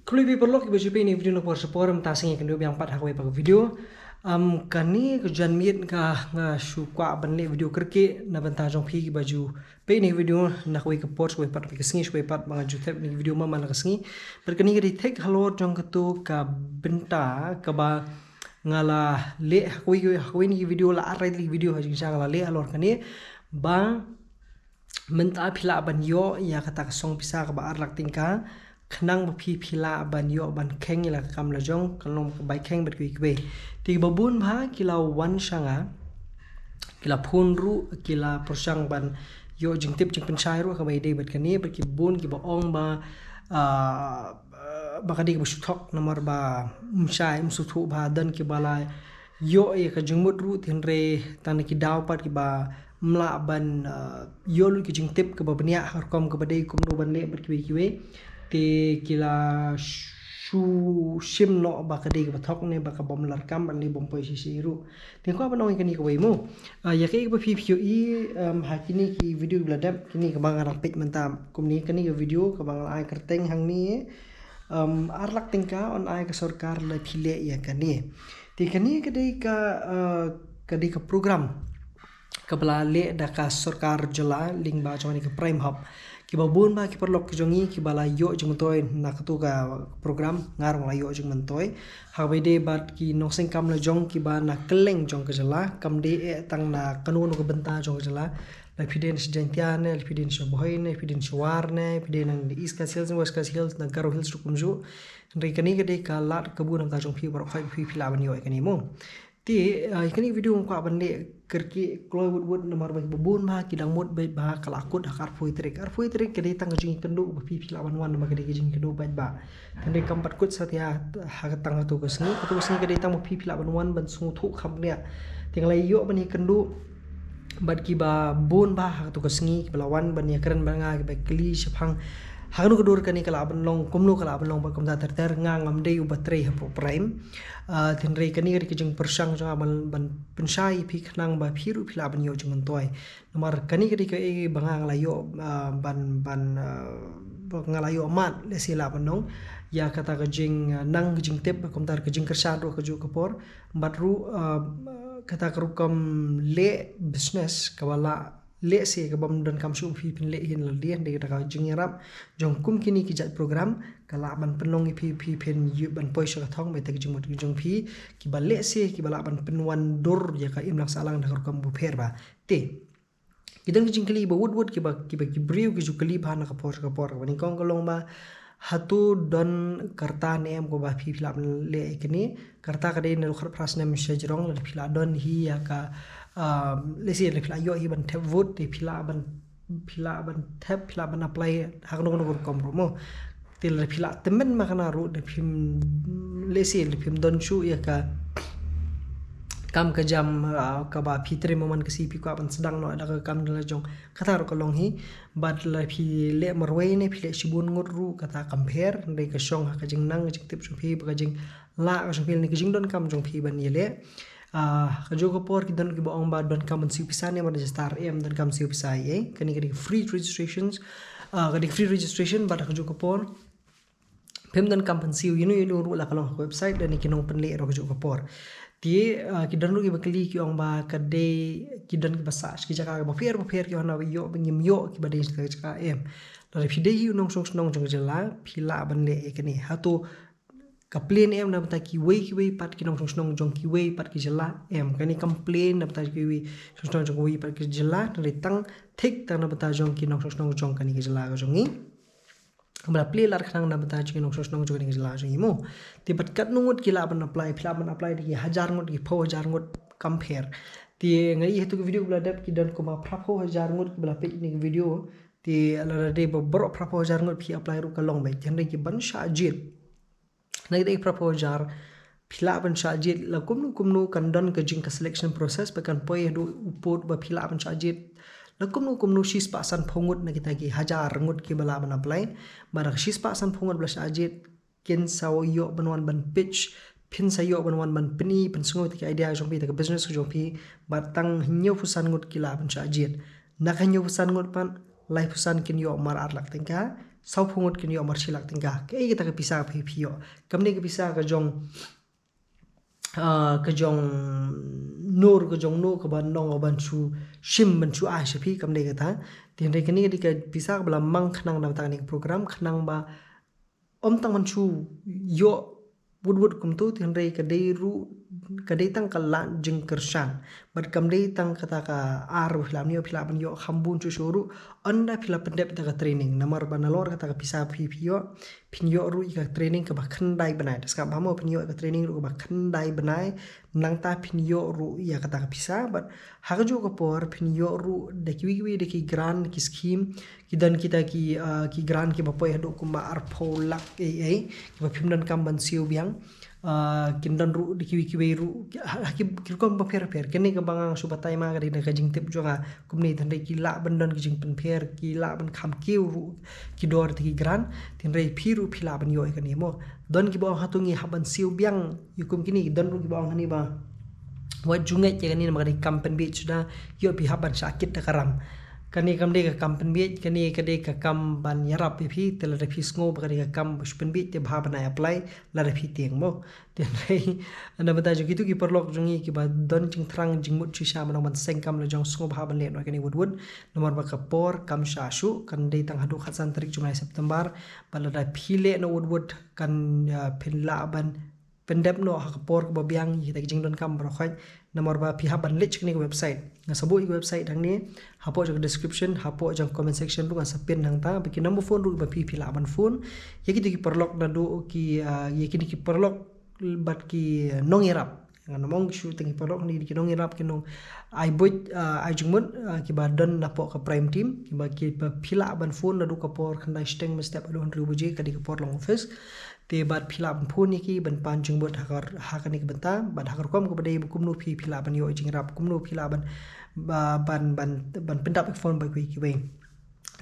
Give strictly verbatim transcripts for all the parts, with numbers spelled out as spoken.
Khublei phi paralok kiba ju peit ïa kane ka video na ka por sha ka por, mynta sngi kynduh biang pat ha kawei pat ka video. Am, kane ka janmiet ka nga shu kwah ban leh video kyrkieh na bynta jong phi kiba ju peit ïa kane ka video na kawei ka por sha kawei pat, ka sngi sha kawei pat, ba nga ju thep ïa kane ka video man man la ka sngi. Bad kane ka dei thik halor jong kato ka bynta kaba nga la leh ha kawei, ha kawei kane ka video, la ar lai tylli ki video ha jingshisha nga la leh halor kane, ba mynta phi lah ban ïoh ïa kata ka song pisa kaba ar lak tyngka, khnang ba phi, phi lah ban ïoh ban kheiñ ïa la ka kam la jong, kan long ka bai kheiñ bad kiwei kiwei. Te kiba bun bha ki la wan sha nga, ki la phone ruh, ki la pyrshang ban ïoh jingtip jingpynshai ruh kaba ïadei bad kane, bad ki bun kiba ong ba, ah, ba ka dei kaba shu thok namar ba ym shai, ym sngewthuh bha. Don kiba la ïoh ïa ka jingmut ruh, hynrei tang na ki daw pat kiba ym lah ban, ah, ïoh lut ki jingtip kaba bniah ha ka rukom kaba dei kumno ban leh bad kiwei kiwei. Te ki la shu shim noh ba ka dei kaba thok ne ba ka bym lah kam ban leh bym poi shisha ruh. Te nga kwah ban ong ïa kane kawei mo. Ah, ïa kaei kaba phi, phi ïohi, um, ha kine ki video kiba la dep, kine kaba nga dang peit mynta kumne, kane ka video kaba nga la ai kyrteng hangne, um, ar lak tyngka yn ai ka sorkar lada phi leh ïa kane. Te kane ka dei ka, uh, ka dei ka program kaba la leh da ka sorkar jylla lyngba jong kane ka Prime Hub. Kiba bun bha ki paralok ki jong ngi kiba la ïoh jingmyntoi na kato ka program, nga ruh nga la ïoh jingmyntoi. Ha kaba ïadei bad ki nongseng kam la jong kiba na kylleng jong ka jylla, kam dei eh tang na kano kano ka bynta jong ka jylla. Lada phi dei na Jaintia ne, lada phi dei na Bhoi ne, phi dei na War ne, phi dei na East Khasi Hills, West Khasi Hills, na Garo Hills ruh kumjuh. Hynrei kane ka dei ka lad kabu na ka bynta jong phi baroh khoit, phi, phi lah ban ïoh ïa kane mo. Te, ah, ïa kane ka video nga kwah ban leh kyrkieh kloi wut wut namar ba kiba bun bha ki dang mut beit ba ka la kut ha ka arphew tarik. Arphew tarik ka dei tang ka jingkynduh ba phi, phi lah ban wan namar ka dei ka jingkynduh beit ba. Hynrei kam pat kut satia ha ka tang hato ka sngi. Hato ka sngi ka dei tang ba phi, phi lah ban wan ban sngewthuh kham bniah. Te nga la ïoh ban ïakynduh bad kiba bun bha ha kato ka sngi, kiba la wan ban ïakren bad nga, kiba kylli shaphang ha kano ka dur kane ka lah ban long, kumno ka lah ban long bad kumta ter ter. Nga ngam dei uba trei hapoh Prime. Ah, hynrei kane ka dei ka jingpyrshang jong nga ban, ban pynshai ïa phi khnang ba phi ruh phi lah ban ïoh jingmyntoi. Namar kane ka dei kaei ba nga, nga la ïoh, ah, ban, ban, ah, ba nga la ïoh mad, lehse lah ban long ïa kata ka jing, ah, nang ka jingtip, kumta ka jingkyrshan ruh kajuh ka por. Bad ruh, ah, kata ka rukom leh business kaba la, lehse kaba ym donkam shuh ba phi phin leh hi na lade, hynrei kata ka jingïarap jong kum kine ki jait program ka lah ban pynlong ïa phi, phi phin ïoh ban poi sha ka thong, ba ïa ka jingmut jong phi, kiba lehse kiba lah ban pynwan dur ïa ka imlang sahlang da ka rukom bapher ba. Te ki don ki jingkylli ba wut wut kiba, kiba ki briew ki ju kylli bha na ka por sha ka por. Kaba nyngkong ka long ba hato don ka rta ne em kaba phi, phi lah ban leh ïa kane. Ka rta ka dei naduh khatphra snem sha jrong, lada phi lah don hi ïa ka, um, lehse lada phi lah ïoh hi ban thep vote, te phi lah ban, phi lah ban thep, phi lah ban apply ha kano kano ka rukom ruh mo. Te lada phi lah tymmen ma kane ruh, lada phim, lehse lada phim don shuh ïa ka kam ka jam, ah, kaba phi trei mo man ka sngi, phi kwah ban sdang noh da ka kam la jong, kata ruh ka long hi. Bad lada phi leh marwei ne phi leh shibun ngut ruh kata kam pher, hynrei ka shong ha ka jingnang, ka jingtip jong phi, bad ka jinglah ka jong phi ne ka jingdonkam jong phi ban ïaleh. Ah, kajuh ka por ki don kiba ong ba donkam ban siew pisa ne ban register, em, donkam siew pisa ei. Kane ka dei free registrations. Ah, ka dei free registration, bad kajuh ka por phim donkam ban siew ïano ïano ruh, la ka long ha ka website lane ki nongpynleh ruh kajuh ka por. Te, ah, ki don ruh kiba kylli ki ong ba ka dei, ki don kiba sah sha ki jaka bapher bapher, ki ong naba ïoh ba ngim ïoh kiba dei sha ka jaka, em. Lada phi dei hi u nongshong shnong jong ka jylla, phi lah ban leh ïa kane. Hato ka plie ne em na bynta kiwei kiwei pat ki nongshong shnong jong kiwei pat ki jylla? Em, kane kam plie na bynta kiwei shong shnong jong kiwei pat ki jylla, hynrei tang thik tang na bynta jong ki nongshong shnong jong kane ka jylla ka jong ngi. Ba la plie lad khnang na bynta jong ki nongshong shnong jong kane ka jylla jong ngi mo. Te bad katno ngut ki lah ban apply, phi lah ban apply da ki hajar ngut, ki phew hajar ngut, kam pher. Te nga i ha tu ka video ba la dep ki don kumba phra phew hajar ngut kiba la peit ïa kane ka video. Te lada dei ba baroh phra phew hajar ngut phi apply ruh ka long beit. Hynrei ki ban shah jied na ki dei phra phew hajar, phi lah ban shah jied la kumno kumno, kan don ka jing ka selection process ba kan poi haduh u pud ba phi lah ban shah jied la kumno kumno. Shispah sanphew ngut na kita ki hajar ngut kiba lah ban apply. Bad da ka shispah sanphew ngut ba la shah jied, kin sa ïoh ban wan ban pitch, phin sa ïoh ban wan ban pyni, pynsngew ïa ki idea jong phi, ïa ka business jong phi. Bad tang hynñiewphew san ngut ki lah ban shah jied. Na ka hynñiewphew san ngut pat, laiphew san kin ïoh mar ar lak tyngka, saw phew ngut kin ïoh mar shi lak tyngka. Kaei kata ka pisa phi phi ïoh? Kam dei ka pisa ka jong, ah, ka jong no ruh ka jong no kaba nong ban shu shim ban shu ai sha phi, kam dei kata. Te hynrei kane ka dei ka pisa kaba la mang khnang na bynta kane ka program, khnang ba ym tang ban shu ïoh wut wut kumto, te hynrei ka dei ruh, ka dei tang ka lad jingkyrshan. Bad kam dei tang kata ka ar ba phi lah ban ïoh, phi lah ban ïoh kham bun shuh shuh ruh ynda phi la pyndep da ka training. Namar ba nalor kata ka pisa phi phi ïoh, phin ïoh ruh ïa ka training kaba khyndai bnai. Da sngap bha mo, phin ïoh ïa ka training ruh kaba khyndai bnai, nangta phin ïoh ruh ïa kata ka pisa. Bad ha kajuh ka por phin ïoh ruh da kiwei kiwei da ki grant, ki scheme, ki don kita ki, ah, ki grant kiba poi haduh kumba arphew lak ei ei, kiba phim donkam ban siew biang. Ah, kin don ruh da kiwei kiwei ruh, ki, ha, ha ki, ki rukom bapher bapher. Kane kaba nga shu batai ma ka dei na ka jingtip jong nga kumne, te hynrei ki lah ban don ki jingpynpher, ki lah ban kham kiew ruh ki dor te ki grant, te hynrei phi ruh phi lah ban ïoh ïa kane mo. Don kiba ong hato ngi hap ban siew biang ïa kum kine, don ruh kiba ong hangne ba wat ju ngeit ïa kane namar ka dei kam pynbiej suda, ïoh phi hap ban shah kit da ka ram. Kane kam dei ka kam pynbiej, kane ka dei ka kam ban ïarap ïa phi, te lada phi sngew ba ka dei ka kam ba shu pynbiej te bha ban ai apply lada phi tieng mo. Te hynrei na bynta jong kito ki paralok jong ngi kiba don jingthrang jingmut shisha ban ong ban seng kam la jong, sngewbha ban leh noh ïa kane wut wut, namar ba ka por kam shah shuh, kan dei tang haduh khatsan tarik jong u bnai September. Bad lada phi leh noh wut wut kan, ah, phin lah ban pyndep noh ha ka por kaba biang ïa kita ki jingdonkam baroh khoit, namar ba phi hap ban leit sha kane ka website. Nga sa buh ïa ka website hangne hapoh jong ka description, hapoh jong ka comment section ruh nga sa pin hangta, bad ki number phone ruh ba phi phi lah ban phone ïa kito ki paralok naduh ki, ah, ïa kine ki paralok bad ki nongïarap. Ngan ym ong shuh tang ki paralok, hangne ki nongïarap, ki nong ai buit, ah, ai jingmut, ah, kiba don napoh ka Prime Team, kiba, kiba phi lah ban phone naduh ka por khyndai shiteng mynstep haduh hynriew baje, ka dei ka por long office. Te bad phi lah ban phone ïa ki ban pan jingmut ha ka, ha kane ka bynta, bad ha ka rukom kaba dei ba kumno phi phi lah ban ïoh jingïarap, kumno phi lah ban, ba, ban, ban, ban pyndap ïa ka form bad kiwei kiwei.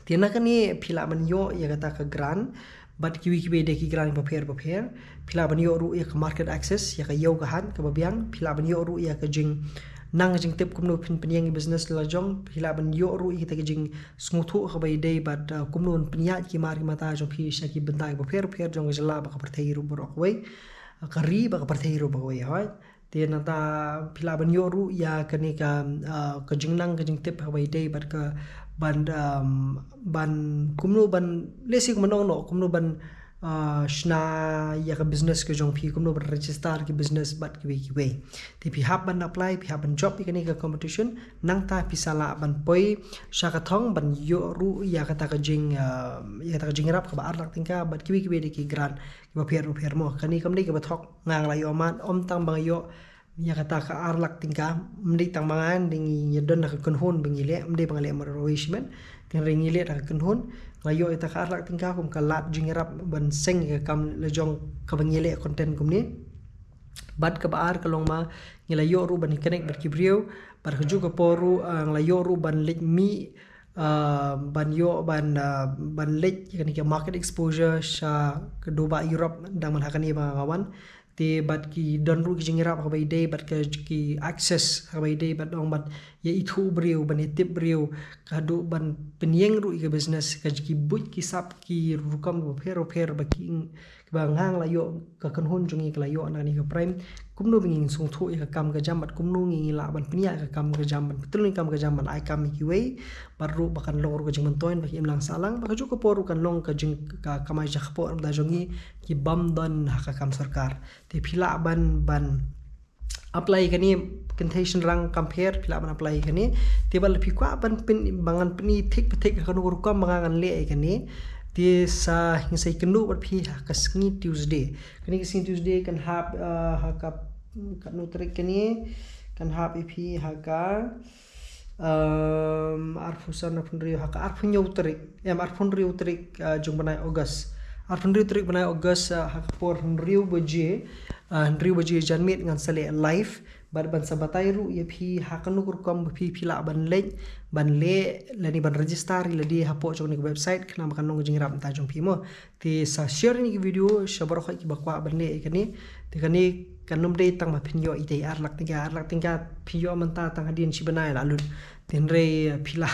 Te na kane phi lah ban ïoh ïa kata ka grant bad kiwei kiwei de ki grant bapher bapher. Phi lah ban ïoh ruh ïa ka market access, ïa ka ïew ka hat kaba biang. Phi lah ban ïoh ruh ïa ka jingnang jingtip kumno phin pynïeng ïa business la jong. Phi lah ban ïoh ruh ïa kita ki jingsngewthuh kaba ïadei bad, uh, kumno ban pynïaid ki mar ki mata jong phi sha ki bynta ki bapher bapher jong ka jylla bad ka pyrthei ruh baroh kawei, ka ri bad ka pyrthei ruh baroh kawei, hooid. Te nangta phi lah ban ïoh ruh ïa kane ka, ah, ka jingnang ka jingtip kaba ïadei bad ka ban, um, ban kumno ban, lehse kumno, kumno ban, ah, shna ïa ka business ka jong phi, kumno ban register ki business bad kiwei kiwei. Te phi hap ban apply, phi hap ban jop ïa kane ka competition, nangta phi sa lah ban poi sha ka thong ban ïoh ruh ïa kata ka jing, ah, ïa kata ka jingïarap kaba ar lak tyngka bad kiwei kiwei de ki grant kiba pher bapher mo. Kane kam dei kaba thok, nga nga la ïoh mad, ym tang ba nga ïoh ïa kata ka ar lak tyngka, ym dei tang ba nga, dei ngi don da ka kynhun ba ngi leh, ym dei ba nga leh marwei shimet. Te hynrei ngi leh da ka kynhun, nga la ïoh ïa kata ka ar lak tyngka kum ka lad jingïarap ban seng ïa ka kam la jong kaba ngi leh content kumne. Bad kaba ar ka long ma ngi la ïoh ruh ban connect bad ki briew, bad kajuh ka por ruh, ah, nga la ïoh ruh ban leit mih, ah, ban ïoh ban, ah, ban leit ïa kane ka market exposure sha ka duh ba Europe, dang man ha kane ba nga wan. Te bad ki don ruh ki jingïarap kaba ïadei bad ka, ki access kaba ïadei bad ong ban ïa ithuh briew, ban ïa tip briew, ka duh ban pynïeng ruh ïa ka business, ka ki buit ki sap ki rukom bapher bapher ba ki, ba nga nga la ïoh, ka kynhun jong ngi ka la ïoh na kane ka Prime. Kumno ba ngin sngewthuh ïa ka kam ka jam bad kumno ngi lah ban pynïaid ïa ka kam ka jam, ban pyntrei ïa ka kam ka jam, ban ai kam ïa kiwei, bad ruh ba kan long ruh ka jingmyntoi ba ki imlang sahlang, bad kajuh ka por ruh kan long ka jing, ka kamai jakpoh na bynta jong ngi ki bym don ha ka kam sorkar. Te phi lah ban, ban apply ïa kane, kynthei shynrang kam pher, phi lah ban apply ïa kane. Te bad lada phi kwah ban pyn, ba ngan pyni thik pa thik ha kano ka rukom ba nga ngan leh ïa kane, te sa, ngin sa ïakynduh bad phi ha ka sngi Tuesday. Kane ka sngi Tuesday kan hap, ah, ha ka, katno tarik kane, kan hap ïa phi ha ka, um, arphew san, arphew hynriew, ha ka arphew hynñiew tarik, em, arphew hynriew tarik, ah, jong bnai August. Arphew hynriew tarik bnai August, ah, ha ka por hynriew baje, ah, hynriew baje janmiet ngan sa leh live, bad ban sa batai ruh ïa phi ha kano ka rukom ba phi phi lah ban leit, ban leh, lane ban register ïa lade hapoh jong kane ka website, khnang ba kan long ka jingïarap na bynta jong phi mo. Te sa share ïa kane ka video sha baroh kiba kwah ban leh ïa kane. Te kane Kan ym dei tang ba phin ïoh ita ar lak tyngka, ar lak tyngka phin ïoh mynta tang hadien shi bnai la lut. Te hynrei phi lah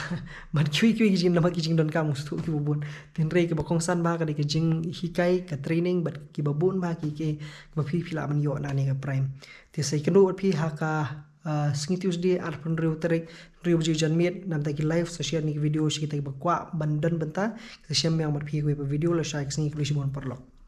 ban kiwei kiwei ki jing, namar ki jingdonkam u sdang kiba bun. Te hynrei kiba kongsan bha ka dei ka jinghikai, ka training bad kiba bun bha ki, ki, kiba phi, phi lah ban ïoh na kane ka Prime. Te sa ïakynduh bad phi ha ka, ah, sngi Tuesday arphew hynriew tarik, hynriew baje janmiet, na ka bynta ki live session, ne ki video sha kita kiba kwah ban don bynta. Sa shem biang bad phi ha kawei pat ka video lashai ka sngi. Khublei shibun paralok.